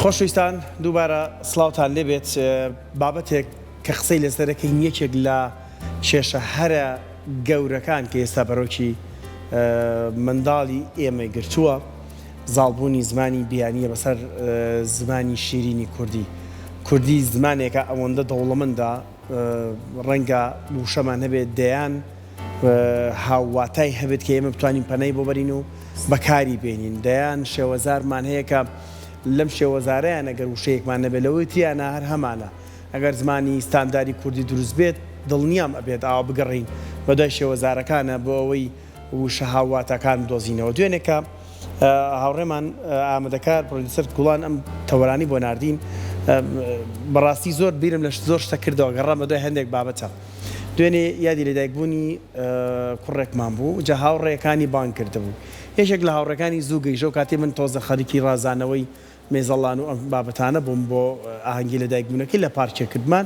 خۆشەویستان دووبارە سڵاوتان لێبێت بابەتێک کە قسەی لەسەرەکەین یەکێک لە کێشە هەرە گەورەکان کە ئێستا بەرۆکی منداڵی ئێمەی گرتووە زاڵبوونی زمانی بیانیە بەسەر زمانی شیرینی کوردی کوردی زمانێکە ئەوەندە دەوڵەمەندە ڕەنگە وشەمان هەبێت دەیان هاوواتای هەبێت کە ئێمە بتوانین پەنای بۆ بەرین و بەکاری بێنین دەیان شێوەزارمان هەیە کە لەم شێوەزارەیان ئەگەر وشەیەکمان نەبێت لەوەی تریانە هەر هەمانە ئەگەر زمانی ستانداری کوردی دروست بێت دڵنیام ئەبێت ئاوا بگەڕێین بەدوای شێوەزارەکانە بۆ ئەوەی وشە هاوواتاکان بدۆزینەوە. دوێنێ کە هاوڕێمان ئامادەکار پرۆدیوسەر گوڵان ئەم تەوەرانەی بۆ ناردین بەڕاستی زۆر بیرم لە زۆر شتە کردەوە گەڕام بەدوای هەندێک بابەتە. دوێنێ یادی لەدایکبوونی کوڕێکمان بوو جا هاوڕێکانی بانگ کردبوو یەکێک لە هاوڕێکانی زوو گەیشت ئەو کاتەی من تۆزە خەریکی ڕازانەوەی مێزەڵان و ئەم بابەتانە بووم بۆ ئاهەنگی لەدایکبوونەکەی لە پارکێک کردمان.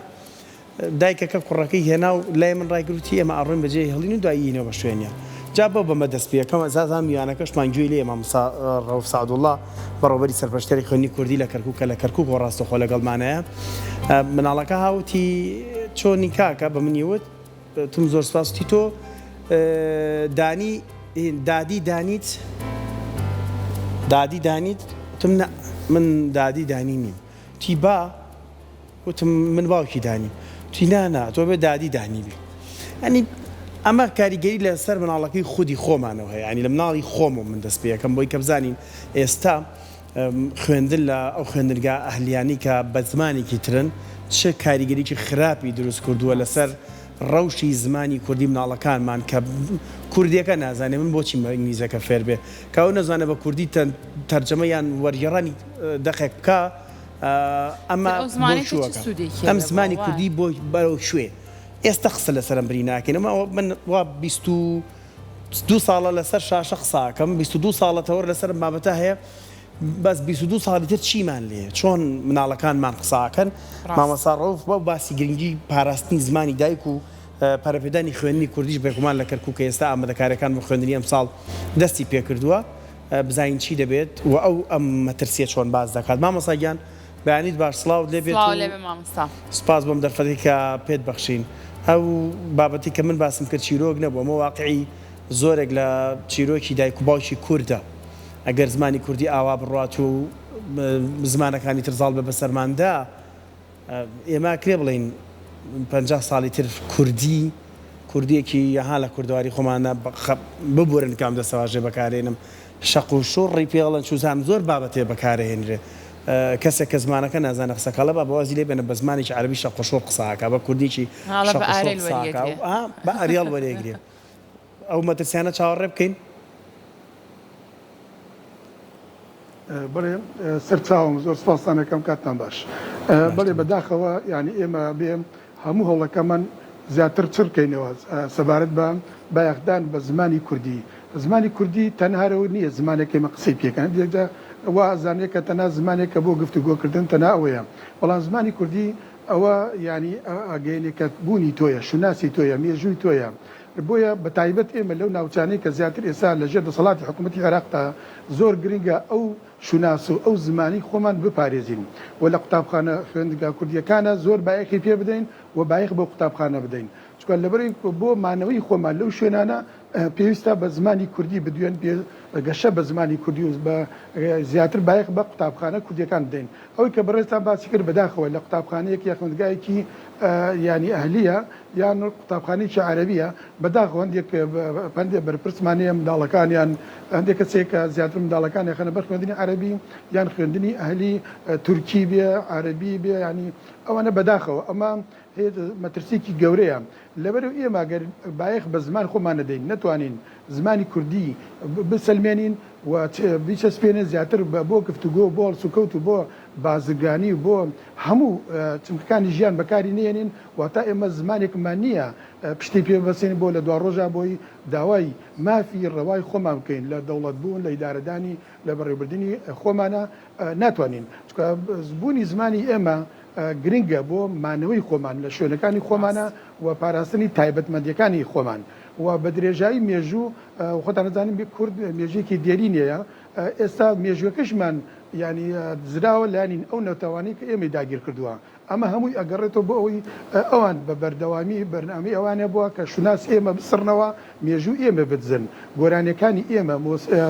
دایکەکە کوڕەکەی هێنا و لای من ڕایگرت وتی ئێمە ئەڕۆین بەجێی هێڵین و دوایی یینەوە بە شوێنیا. جا بەو بەمە دەست پێکەم ئەزازام میوانەکەشمان گوێی لێیە مامۆستا ڕەوف سەعدوڵڵا بەڕێوەبەری سەرپەرشتیاری خوێندنی کوردی لە کەرکوک کە لە کەرکوکەوە ڕاستەوخۆ لەگەڵمانایە. مناڵەکە هاوتی چۆنی کاکە بە منی وت وتم زۆر سپاس وتی تۆ دانی دادی دانیت دادی دانیت وتم نا من دادی دانی نیم وتی با وتم من باوکی دانیم وتی نا نا تۆ بێ دادی دانی بی یانی ئەمە کاریگەری لەسەر مناڵەکەی خودی خۆمانەوە هەیە یانی لە مناڵی خۆمەوە من دەست پێ ئەکەم بۆی کە بزانین ئێستا خوێندن لە ئەو خوێندنگا ئەهلیانەی کە بە زمانێکی ترن چ کاریگەریی خراپی دروست کردووە لەسەر ڕەوشی زمانی کوردی مناڵەکانمان کە کوردیەکە نازانێ من بۆچی ئینگلیزەکە فێر بێ کە ئەو نەزانێ بە کوردی تەرجەمە یان وەرگێڕانی دەقێک بکا ئەمە بۆ کوێ ئەم زمانی کوردی بۆ بەرەو کوێ ئێستا قسە لەسەر ئەم برینە ئەکەین ئەمە من وا 22 ساڵە لەسەر شاشە قسە ئەکەم 22 ساڵە تەوەر لەسەر ئەم بابەتە هەیە بەس 22 ساڵی تر چیمان لێیە چۆن مناڵەکانمان قسە ئەکەن مامۆستا ڕەوف بەو باسی گرنگی پاراستنی زمانی دایک و پەرەپێدانی خوێندنی کوردیش بێگومان لە کەرکوک کە ئێستا ئامادەکاریەکان بۆ خوێندنی ئەمساڵ دەستی پێکردووە بزانین چی دەبێت و ئەو ئەم مەترسیە چۆن باس دەکات مامۆستا گیان بەیانیت باش سڵاوت لێ بێت سڵاو و لێ بێ مامۆستا. سوپاس بۆم دەرفەتەی کە پێت بەخشین. ئەو بابەتەی کە من باسم کرد چیرۆک نەبوو ئەمە واقعی زۆرێک لە چیرۆکی دایک و باوکی کوردە ئەگەر زمانی کوردی ئاوا بڕوات و زمانەکانی تر زاڵ بێ بەسەرماندا ئێمە ئەکرێ بڵێین 50 ساڵی تر کوردی کوردیەکی یەها لە کوردەواری خۆمانە ببورن کام دەستەواژەی بەکارێنم شەق و شوڕی پێڵن چوزانم زۆر بابەتێ بەکارەهێنرێ کەسێک کە زمانەکە نازانێ قسە کە ئەڵێ با وازی لێ بێنە بە زمانێکی عەرەبی شەق و شوڕ قسە ئەکا بە کوردیەکی ئەڵێ شەق بە و شوڕ ئارێل قسە ئەکا وەریەگرێ. ئا بە ئەریەڵ وەریەگرێ ئەو مەترسیانە چاوەڕێ بکەین. بەڵێ سەر چاوم زۆر سپاستان ئەکەم کاتتان باش بەڵێ باشتر. بەداخەوە یانی ئێمە بێ هەموو هەوڵەکەمان زیاتر چڕ کەینەوە سەبارەت بە بایەخدان بە زمانی کوردی. زمانی کوردی تەنها ئەوە نییە زمانێک ئێمە قسەی پێکەن. هەندێک جار وا ئەزانرێت کە تەنها زمانێکە بۆ گفتوگۆکردن تەنها ئەوەیە. بەڵام زمانی کوردی ئەوە یانی ئەگەیەنێ کە بوونی تۆیە، شوناسی تۆیە، مێژووی تۆیە. بۆیە بە تایبەت ئێمە لەو ناوچانەی کە زیاتر ئێستا لە ژێر دەسەڵاتی حکوومەتی عێراقدا زۆر گرنگە ئەو شوناس و ئەو زمانەی خۆمان بپارێزین و لە قوتابخانە خوێندنگا کوردییەکانا زۆر بایەخی پێ بدەین و بایەخ بەو قوتابخانە بدەین چونکە لەبەرئەوەی بۆ مانەوەی خۆمان لەو شوێنانە پێویستە بە زمانی کوردی بدوێن گەشە بە زمانی کوردی و بە زیاتر بایەخ بە قوتابخانە کوردییەکان بدەین ئەوەی کە بەڕێزتان باسی کرد بەداخەوە لە قوتابخانەیەک یا خوێندگایەکی یانی ئەهلییە یان قوتابخانەیەکی عەرەبییە بەداخەوە هەندێک هەندێک بەرپرسمان هەیە منداڵەکانیان هەندێک کەسێک کە زیاتر منداڵەکانیان خەنە بەر خوێندنی عەرەبی یان خوێندنی ئەهلی تورکی بێ عەرەبی بێ ینی ئەوانە بەداخەوە ئەمە مەترسیکی گەورەیە لەبەرو ئێمە گەر بایەخ بە زمان خۆمان نەدەین نەتوانین زمانی کوردی بسەلمێنین و بیچەسپێنین زیاتر بۆ گفتوگۆ بۆ هەڵسوکەوت و بۆ بازرگانی و بۆ هەموو چمکەکانی ژیان بەکاری نێنین واتا ئێمە زمانێکمان نییە پشتی پێ ببەستین بۆ لە دواڕۆژا بۆی داوای مافی ڕەوای خۆمان بکەین لە دەوڵەت بوون لە ئیدارەدانی لە بەڕێوەبردنی خۆمانە ناتوانین چونکە بوونی زمانی ئێمە گرنگە بۆ مانەوەی خۆمان لە شوێنەکانی خۆمانە و پاراستنی تایبەتمەندیەکانی خۆمان و بە درێژایی مێژوو خۆتان ئەزانن کورد مێژوویەکی دێرینەیە ئێستا مێژووەکەشمان. یانی دزراوە لایەنی ئەو نەتەوانەی کە ئێمەی داگیر کردووە. ئەمە هەمووی ئەگەڕێتەوە بۆ ئەوەی ئەوان بە بەردەوامی بەرنامەی ئەوان هەبووە کە شوناس ئێمە بسڕنەوە، مێژوو ئێمە بدزن، گۆرانیەکانی ئێمە،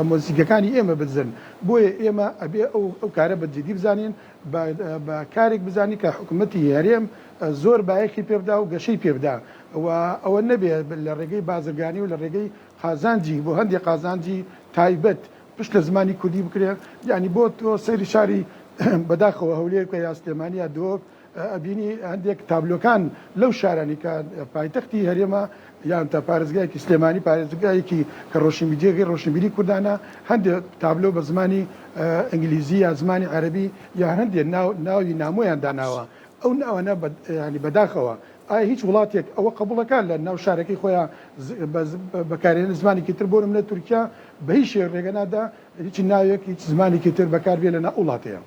مۆزیکەکانی ئێمە بدزن. بۆیە ئێمە ئەبێ ئەو کارە بە جدی بزانین، بە کارێک بزانین کە حکومەتی هەرێم زۆر بایەخی پێ بدا و گەشەی پێ بدا و ئەوە نەبێ لە ڕێگەی بازرگانی و لە ڕێگەی قازانجی بۆ هەندێ قازانجی تایبەت پشت لە زمانی کوردی بکرێ یانی بۆ تۆ سەیری شاری بەداخەوە هەولێر بکە یا سلێمانی یا دهۆک ئەبینی هەندێک تابلۆکان لەو شارانی کە پایتەختی هەرێمە یان تا پارێزگایەکی سلێمانی پارێزگایەکی کە ڕۆشنبی جێگەی ڕۆشنبیری کوردانە هەندێک تابلۆ بە زمانی ئینگلیزی یا زمانی عەرەبی یا هەندێک ناو ناوی نامۆیان داناوە ئەو ناوانە ینی بەداخەوە ئایا هیچ وڵاتێک ئەوە قبوڵەکە لە ناو شارەکەی خۆیان بەکارهێنانی زمانێکی تر بۆ نمونە تورکیا بە هیچ شێوەیەک ڕێگە نادا هیچ ناوێک هیچ زمانێکی تر بەکار بێ لە ناو ئەو وڵاتەیا.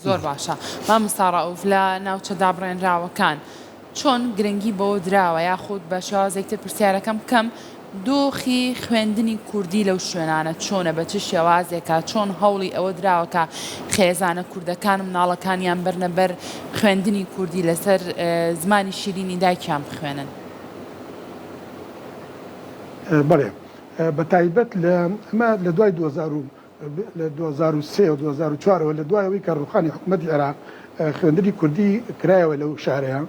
زۆر باشە مامۆستا ڕەئوف لە ناوچە دابڕێنراوەکان چۆن گرنگی بەوە دراوە یاخود بە شێوازێک تر پرسیارەکەم بکەم دۆخی خوێندنی کوردی لەو شوێنانە چۆنە بە چ شێوازێکە چۆن هەوڵی ئەوە دراوە کە خێزانە کوردەکان مناڵەکانیان بەرنە بەر خوێندنی کوردی لەسەر زمانی شیرینی دایکیان بخوێنن؟ بەڵێ بە تایبەت لە ئەمە لە دوای 2000 لە 2003 و 2004 ەوە لە دوای ئەوەی کە ڕووخانی حکوومەتی عێراق خوێندنی کوردی کرایەوە لەو شارەیە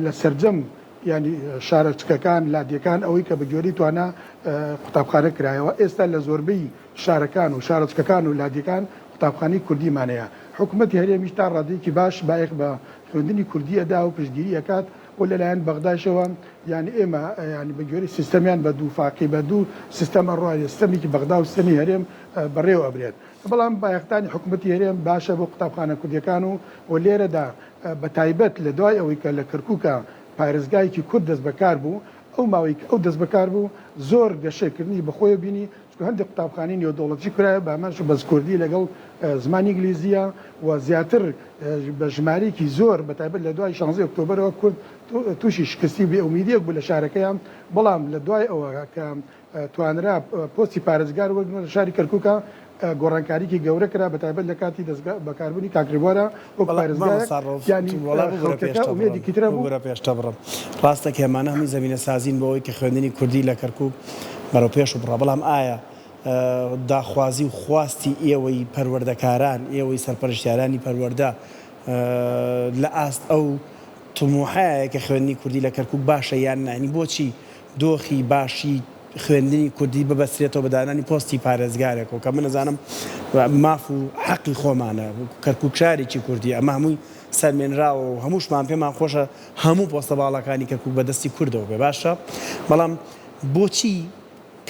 لە سەرجەم یانی شارۆچکەکان لادێکان ئەوەی کە بە گوێرەی توانا قوتابخانە کرایەوە ئێستا لە زۆربەی شارەکان و شارۆچکەکان و لادێکان قوتابخانەی کوردیمان هەیە حکوومەتی هەرێمیش تا ڕادەیەکی باش بایەخ بە خوێندنی کوردی ئەدا و پشتگیری ئەکات و لەلایەن بەغداشەوە یانی ئێمە یانی بە گوێرەی سیستەمیان بە دوو فاقی بە دوو سیستەم ئەڕوا سیستەمێکی بەغدا و سیستەمی هەرێم بەڕێوە ئەبرێت بەڵام بایەخدانی حکوومەتی هەرێم باشە بۆ قوتابخانە کوردیەکان و و لێرەدا بە تایبەت لە دوای ئەوەی کە لە کەرکووکا پارێزگایەکی کورد دەست بەکار بوو ئەو ماوەی کە ئەو دەست بەکار بوو زۆر گەشە کردنی بە خۆیەوە بینی چونکە هەندێک قوتابخانەی نێودەوڵەتی کرایە بە هەمان شێوە بەس کوردی لەگەڵ زمانی ئینگلیزییە و زیاتر بە ژمارەیەکی زۆر بە تایبەت لە دوای شانزەی ئۆکتۆبەرەوە کورد تووشی شکستی و بێئومیدییەک بوو لە شارەکەیان بەڵام لە دوای ئەوە کە توانرا پۆستی پارێزگار وەرگرن لە شاری کەرکووکە گۆڕانکاریی گەورە کرا بە تایبەت لە کاتی دەست بەکاربوونی کاک ڕێبوارە وەک پارێزگایەک یانی خەڵکەکە ئومێدێکی ترە بوو. ببورە پێشتە بڕم. ڕاستە کە ئەمانە هەمووی زەمینەسازین بۆ ئەوەی کە خوێندنی کوردی لە کەرکووک بەرەو پێش بڕا بەڵام ئایا داخوازی و خواستی ئێوەی پەروەردەکاران، ئێوەی سەرپەرشتیارانی پەروەردە لە ئاست ئەو تموحەیە کە خوێندنی کوردی لە کەرکووک باشە یان نا؟ یانی بۆچی دۆخی باشی خوێندنی کوردی ببەسترێتەوە بە دانانی پۆستی پارێزگارێکەوە کە من ئەزانم ماف و حەقی خۆمانە کەرکوک شارێکی کوردیە ئەمە هەمووی سەلمێنراوە و هەمووشمان پێمان خۆشە هەموو پۆستە باڵاکانی کەرکوک بە دەستی کوردەوە بێ باشە بەڵام بۆچی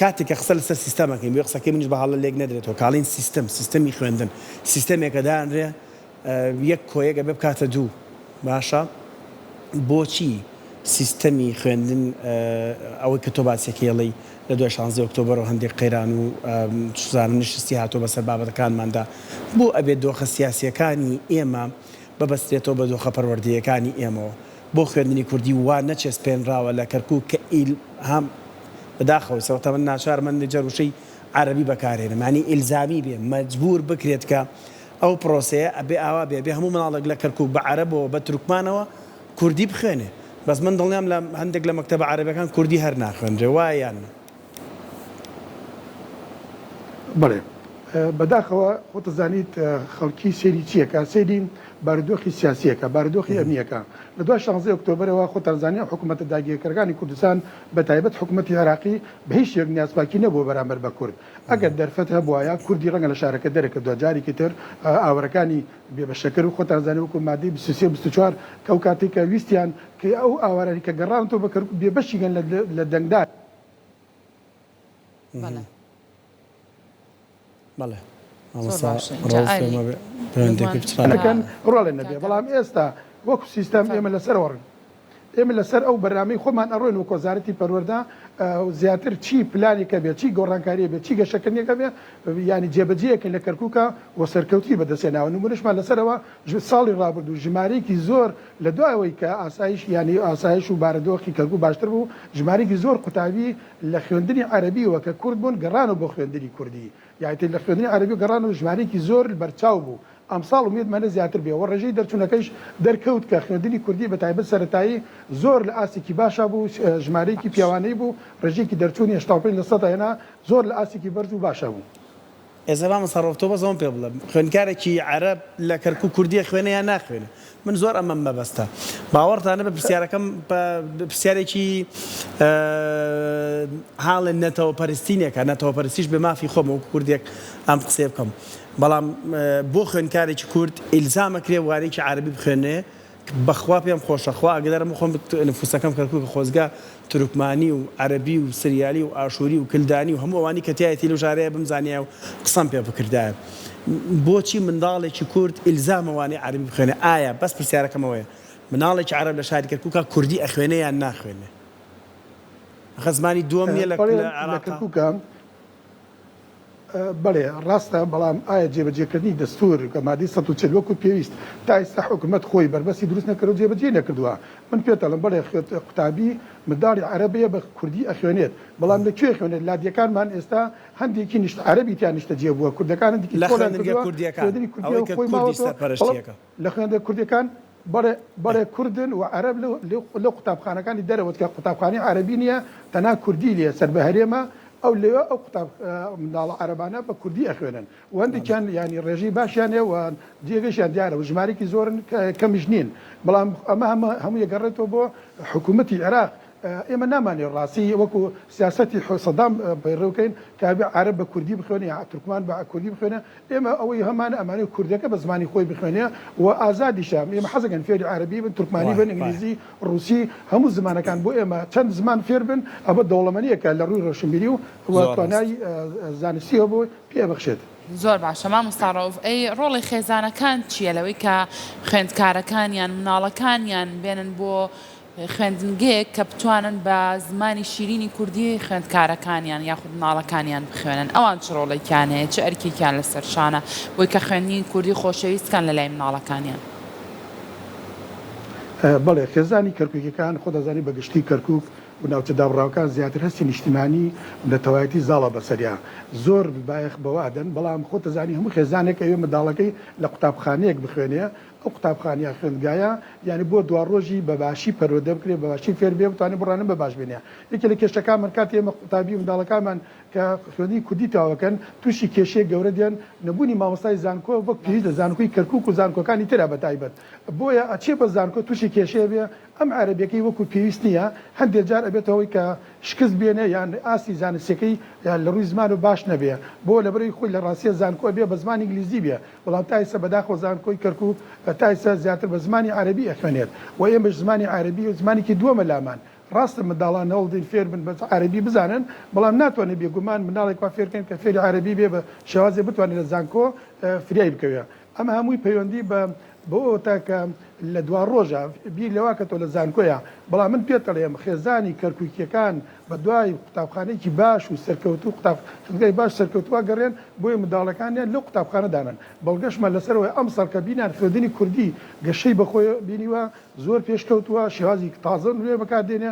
کاتێک کە قسە لەسەر سیستەم ئەکەین بۆیە قسەکەی منیش بە هەڵە لێک نەدرێتەوە کاڵین سیستم سیستەمی خوێندن سیستەمێکە دانرێ یەک کۆیەک ئەبێ بکاتە دوو باشە بۆچی سیستەمی خوێندن ئەوەی کە تۆ باسیەکەی ئەڵێی لە دوای شانزەی ئۆکتۆبەرەوە هەندێک قەیران و چزانم نشستی هاتووە بەسەر بابەتەکانماندا بۆ ئەبێ دۆخە سیاسیەکانی ئێمە ببەسترێتەوە بە دۆخە پەروەردەیەکانی ئێمەوە بۆ خوێندنی کوردی وا نەچەسپێنراوە لە کەرکوک کە ئیلهام بەداخەوە سەوتە من ناچارم هەندێک جار وشەی عەرەبی بەکارهێنم یانی ئیلزامی بێ مەجبور بکرێت کە ئەو پرۆسەیە ئەبێ ئاوا بێ ئەبێ هەموو مناڵێک لە کەرکوک بە عەرەبەوە بە تورکمانەوە کوردی بخوێنێ بەس من دڵنیام لە هەندێک لە مەکتەبە عەرەبەکان کوردی هەر ناخوێنرێ وایە یان نا؟ بەڵێ بەداخەوە خۆت ئەزانیت خەڵکی سەیری چی ئەکا سەیری بارودۆخی سیاسی ئەکا بارودۆخی ئەمنی ئەکا لە دوای شانزەی ئۆکتۆبەرەوە خۆتان زانی ئەو حکوومەتە داگیرکەرەکانی کوردستان بە تایبەت حکوومەتی عێراقی بە هیچ شێوەیەک نیازپاکی نەبووە بەرامبەر بە کورد ئەگەر دەرفەت هەبوایە کوردی ڕەنگە لە شارەکە دەرەکردوە جارێکی تر ئاوەرەکانی بێ بەشەکرد و خۆتان زانی وەکو مادەی 23 و 24 کە ئەو کاتەی کە ویستیان کە ئەو ئاوارانی کە گەڕاونەتەوە بە کەرکوک بێ بەشی گەن لە دەنگدان. بەڵێ. بەڵێ زۆر مامۆستا باشە ئینجا ڕەوف ئاری پێم وابێ پەیوەندیەکەی بێگومان پچڕاوە. نەکەن ڕۆڵێ نەبێ کاکە بەڵام ئێستا وەکو سیستەم ئێمە فەرموو. لەسەرەوە ڕێن ئێمە لەسەر ئەو بەرنامەی خۆمان ئەڕۆین وەک وەزارەتی پەروەردە زیاتر چی پلانێک هەبێت چی گۆڕانکارییە بێت چی گەشەکردنێک هەبێت یانی جێبەجێیەکەین لە کەرکوکا و سەرکەوتنی بەدەستهێناوە نمونەشمان لەسەرەوە ساڵی ڕابردوو ژمارەیەکی زۆر لە دوای ئەوەی کە ئاسایش یانی ئاسایش و بارودۆخی کەرکوک باشتر بوو ژمارەیەکی زۆر قوتابی لە خوێندنی عەرەبیەوە کە کورد بوون گەڕانەوە بۆ خوێندنی کوردی یانی لە خوێندنی عەرەبی گەڕانەوە ژمارەیەکی زۆر بەرچاو بوو. ئەمساڵ ئومێدمانە زیاتر بێ و ڕێژەی دەرچوونەکەیش دەرکەوت کە خوێندنی کوردی بە تایبەت سەرەتایی زۆر لە ئاستێکی باشا بوو، ژمارەیەکی باش. پێوانەیی بوو، ڕێژەیەکی دەرچوونی 85 لەسەدا هێنا، زۆر لە ئاستێکی بەرز و باشا بوو. ئێستا مامۆستا ڕەوف تۆ بەس ئەوەم پێ بڵێ خوێندکارێکی عەرەب لە کەرکوک کوردی ئەخوێنێ یان ناخوێنێ؟ من زۆر ئەمەم مەبەستە باوەڕتان نەبێ پرسیارەکەم پرسیارێکی هاڵێ نەتەوە پەرستینێکە نەتەوە پەرستیش بێ مافی خۆمە وەکو کوردێک ئەم قسەیە بکەم بەڵام بۆ خوێندکارێکی کورد ئیلزامەکرێ وانەیەکی عەرەبی بخوێنێ بەخوا پێم خۆشە خوا ئاگدارە من خۆم نفوسەکەم کەرکوکە خۆزگە تورکمانی و عەرەبی و سریالی و ئاشوری و کلدانی و هەموو ئەوانی کە تیایەتی لەو شارەیە بمزانیایە و قسەم پێ بکردایە بۆچی منداڵێکی کورد ئیلزامە وانەی عەرەبی بخوێنێ ئایا بەس پرسیارەکەم ئەوەیە مناڵێکی عەرەب لە شاری کەرکوکا کوردی ئەخوێنێ یان ناخوێنێ ئەخە زمانی دووەم نیە لە بەڵێ لە عێراقا. کەرکوکا. بەڵێ ڕاستە، بەڵام ئایا جێبەجێکردنی دەستوور کە مادەی 140 وەکو پێویست تا ئێستا حکومەت خۆی بەربەستی دروست نەکردوە و جێبەجێی نەکردووە؟ من پێت ئەڵێم بەڵێ قوتابی منداڵی عەرەبەیە بە کوردی ئەخوێنێت، بەڵام لە کوێ ئەخوێنێت؟ لادیەکانمان ئێستا هەندێکی نیشت عەرەبی تیا نیشتەجێ بووە، کوردەکان هەندێکی لە چۆڵیان خوێندنگە کردووە، کوردییەکان، خوێندنی کوردییە ئەوەی کە خۆی کوردی ماوەتەوە، بەڵام سەرپەرشتییەکە. لە خوێندنگە کوردییەکان بەڵێ بەڵێ کوردن و عەرەب لەو قوتابخانەکانی دەرەوە کە قوتابخانەی عەرەبی نییە تەنها کوردی لێ سەر بە هەرێمە ئەو لەوێ ئەو قوتاب منداڵە عەرەبانە بە کوردی ئەخوێنن و هەندێکیان یانی ڕێژەی باشیان هەیە و جێگەشیان دیارە و ژمارەیەکی زۆرن کەمیش نین بەڵام ئەمە هەموو ئەگەڕێتەوە بۆ حکوومەتی عێراق ئێمە نامانەوێت ڕاستی وەکو سیاسەتی سەدام پەیڕەو کەین کە ئەبێ عەرەب بە کوردی بخوێنێ یا تورکمان بە کوردی بخوێنێ ئێمە ئەوەی هەمانە ئەمانەوێت کوردەکە بە زمانی خۆی بخوێنێ و ئازادیشە ئێمە حەزەکەن فێری عەرەبی بن تورکمانی بن ئینگلیزی ڕوسی هەموو زمانەکان بۆ ئێمە چەند زمان فێر بن ئەوە دەوڵەمەنیەکە لە ڕووی ڕۆشنبیری و توانای زانستیەوە بۆ پێ ئەبەخشێت. زۆر باشە مامۆستا ڕەئوف ئەی ڕۆڵی خێزانەکان چییە لەوەی کە خوێندکارەکانیان مناڵەکانیان بێنن بۆ خوێندنگەیەک کە بتوانن بە زمانی شیرینی کوردی خوێندکارەکانیان یاخود مناڵەکانیان بخوێنن ئەوان چ ڕۆڵێکیان هەیە چ ئەرکێکیان لەسەر شانە بۆی کە خوێندنی کوردی خۆشەویست کەن لەلای مناڵەکانیان؟ بەڵێ خێزانی کەرکوکیەکان خۆت ئەزانی بە گشتی کەرکوک و ناوچە دابڕاوەکان زیاتر هەستی نیشتیمانی و نەتەوایەتی زاڵە بەسەریا زۆر بایەخ بەوە ئەدەن بەڵام خۆت ئەزانی هەموو خێزانێک ئەوێ منداڵەکەی لە قوتابخانەیەک بخوێنێ ئەو قوتابخانە یا خوێندگایە یانی بۆ دواڕۆژی بە باشی پەروەردە بکرێ بە باشی فێر بێ بتوانێ بڕوانە بە باش بێنێ یەکێ لە کێشەکانمان کاتێ ئێمە قوتابی و منداڵەکانمان کە خوێندنی کوردی تەواوەکەن تووشی کێشەیەک گەورە دێن نەبوونی مامۆستای زانکۆ وەک پێویست لە زانکۆی کەرکوک و زانکۆکانی ترا بە تایبەت بۆیە ئەچێ بە زانکۆ تووشی کێشەیە بێ ئەم عەرەبیەکەی وەکو پێویست نییە هەندێ جار ئەبێتە هۆی کە شکست بێنێ یان ئاستی زانستیەکەی لە ڕووی زمانەوە باش نەبێ بۆ لەبەرئەوەی خۆی لە ڕاستیە زانکۆ ئەبێ بە زمانی ئینگلیزی بێ بەڵام تا ئیستا بەداخەوە زانکۆی کەرکوک تا ئیستا زیاتر بە زمانی عەرەبی ئەخوێنێت و ئێمەش زمانی عەرەبی زمانێکی دووەمە لامان ڕاستە منداڵان هەوڵدەین فێر بن بەس عەرەبی بزانن بەڵام ناتوانین بێگومان منداڵێک وا فێرکەین کە فێری عەرەبی بێ بە شێوازێ بتوانێت لە زانکۆ فریای بکەوێ ئەمە هەمووی پەیوەندی بە بەوەوە تا کە لە دواڕۆژا بیر لەوە کە تۆ لە زانکۆیە بەڵام من پێت ئەڵێم خێزانی کەرکوکیەکان بە دوای قوتابخانەیەکی باش و سەرکەوتوو قوتاب خوێندگای باش سەرکەوتووە گەڕێن بۆیە منداڵەکانیان لەو قوتابخانە دانەن بەڵگەشمان لەسەرەوەی ئەمساڵ کە بینیان خوێندنی کوردی گەشەی بەخۆی بینیوە زۆر پێشکەوتووە شێوازی تازە و نوێ بەکاردێنێ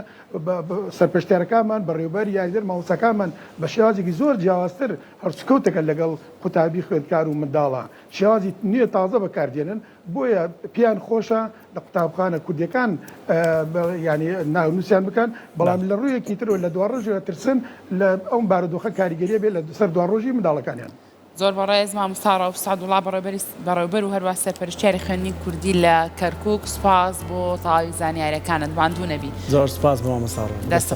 سەرپەرشتیارەکانمان بەڕێوبەر یاریدەر مامۆستاکانمان بە شێوازێکی زۆر جیاوازتر هەڵسوکەوت دەکەن لەگەڵ قوتابی خوێندکار و منداڵا شێوازی نوێ تازە بەکاردێنن بۆیە پێیان خۆشە لە قوتابخانە کوردیەکان یانی ناونووسیان بکەن بەڵام لە ڕوویەکی ترەوە لە دواڕۆژەوە ترسن لە ئەو بارودۆخە کاریگەریە بێت لە سەر دواڕۆژی منداڵەکانیان. زۆر بەڕێز مامۆستا ڕەئوف سەعدوڵا بەڕێوبەری بەڕێوبەر و هەروا سەرپەرشتیاری خوێندنی کوردی لە کەرکوک سوپاس بۆ تەواوی زانیاریەکانت ماندوو نەبی. زۆر سوپاس بۆ مامۆستا ڕەئوف. دەستت.